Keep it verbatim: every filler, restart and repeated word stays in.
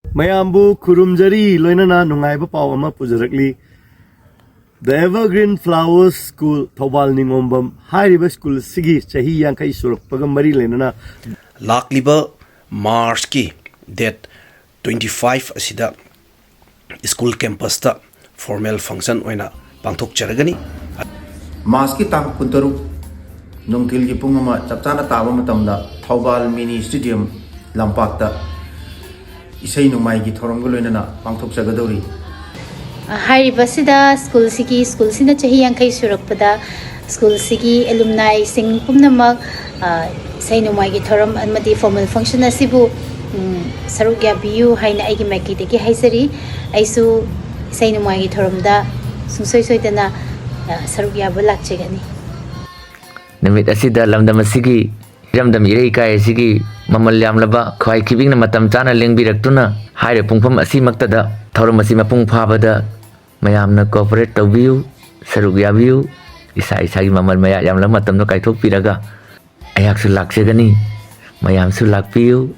ꯃꯌꯥꯝꯕꯨ ꯈꯨꯔꯨꯝꯖꯔꯤ, ꯂꯣꯏꯅꯅ ꯅꯨꯡꯉꯥꯏꯕ ꯄꯥꯎ ꯑꯃ ꯄꯨꯖꯔꯛꯂꯤ꯫ The Evergreen Flowers School, Thoubal ꯅꯤꯉꯣꯝꯕꯝ ꯍꯥꯏꯔꯤꯕ ꯁ꯭ꯀꯨꯜ ꯑꯁꯤꯒꯤ ꯆꯍꯤ ꯌꯥꯡꯈꯩ ꯁꯨꯔꯛꯄꯒ ꯃꯔꯤ ꯂꯩꯅꯅ ꯂꯥꯛꯂꯤꯕ ꯃꯥꯔꯆꯀꯤ ꯗꯦꯠ ꯇ꯭ꯋꯦꯟꯇꯤ ꯐꯥꯏꯚ ꯑꯁꯤꯗ ꯁ꯭ꯀꯨꯜ ꯀꯦꯝꯄꯁꯇ ꯐꯣꯔꯃꯦꯜ ꯐꯪꯁꯟ ꯑꯣꯏꯅ ꯄꯥꯡꯊꯣꯛꯆꯔꯒꯅꯤ꯫ ꯃꯥꯔꯆꯀꯤ ꯇꯥꯡ ꯀꯨꯟꯇꯔꯨꯛ ꯅꯨꯡꯊꯤꯜꯒꯤ ꯄꯨꯡ ꯑꯃ ꯆꯞ ꯆꯥꯅ ꯇꯥꯕ ꯃꯇꯝꯗ ꯊꯧꯕꯥꯜ ꯃꯤꯅꯤ ꯁ꯭ꯇꯦꯗꯤꯌꯝ ꯂꯝꯄꯥꯛꯇ ꯏꯁꯩ ꯅꯣꯡꯃꯥꯏꯒꯤ ꯊꯧꯔꯝꯒ ꯂꯣꯏꯅꯅ ꯄꯥꯡꯊꯣꯛꯆꯒꯗꯧꯔꯤ꯫ ꯍꯥꯏꯔꯤꯕꯁꯤꯗ ꯁ꯭ꯀꯨꯜꯁꯤꯒꯤ, ꯁ꯭ꯀꯨꯜꯁꯤꯅ ꯆꯍꯤ ꯌꯥꯡꯈꯩ ꯁꯨꯔꯛꯄꯗ ꯁ꯭ꯀꯨꯜꯁꯤꯒꯤ ꯑꯦꯂꯨꯝꯅꯥꯏꯁꯤꯡ ꯄꯨꯝꯅꯃꯛ, ꯑ, ꯏꯁꯩ ꯅꯣꯡꯃꯥꯏꯒꯤ ꯊꯧꯔꯝ ꯑꯃꯗꯤ ꯐꯣꯔꯃꯦꯜ ꯐꯪꯁꯟ ꯑꯁꯤꯕꯨ, ꯎꯝ, ꯁꯔꯨꯛ ꯌꯥꯕꯤꯌꯨ ꯍꯥꯏꯅ ꯑꯩꯒꯤ ꯃꯥꯏꯀꯩꯗꯒꯤ ꯍꯥꯏꯖꯔꯤ꯫ ꯑꯩꯁꯨ ꯏꯁꯩ ꯅꯣꯡꯃꯥꯏꯒꯤ ꯊꯧꯔꯝꯗ ꯁꯨꯡꯁꯣꯏ ꯁꯣꯏꯗꯅ, ꯑ, ꯁꯔꯨꯛ ꯌꯥꯕ ꯂꯥꯛꯆꯒꯅꯤ꯫ ꯅꯨꯃꯤꯠ ꯑꯁꯤꯗ ꯂꯝꯗꯝ ꯑꯁꯤꯒꯤ ꯏꯔꯝꯗꯝ ꯏꯔꯩ ꯏꯀꯥꯏ ꯑꯁꯤꯒꯤ ꯃꯃꯜ ꯌꯥꯝꯂꯕ ꯈ꯭ꯋꯥꯏ ꯈꯤꯕꯤꯛꯅ ꯃꯇꯝ ꯆꯥꯅ ꯂꯦꯡꯕꯤꯔꯛꯇꯨꯅ ꯍꯥꯏꯔꯤꯕ ꯄꯨꯡꯐꯝ ꯑꯁꯤꯃꯛꯇꯗ ꯊꯧꯔꯝ ꯑꯁꯤ ꯃꯄꯨꯡ ꯐꯥꯕꯗ ꯃꯌꯥꯝꯅ cooperate ꯇꯧꯕꯤꯌꯨ, ꯁꯔꯨꯛ ꯌꯥꯕꯤꯌꯨ꯫ ꯏꯁꯥ ꯏꯁꯥꯒꯤ ꯃꯃꯜ ꯃꯌꯥ ꯌꯥꯝꯂꯕ ꯃꯇꯝꯗꯣ ꯀꯥꯏꯊꯣꯛꯄꯤꯔꯒ ꯑꯩꯍꯥꯛꯁꯨ ꯂꯥꯛꯆꯒꯅꯤ, ꯃꯌꯥꯝꯁꯨ ꯂꯥꯛꯄꯤꯌꯨ꯫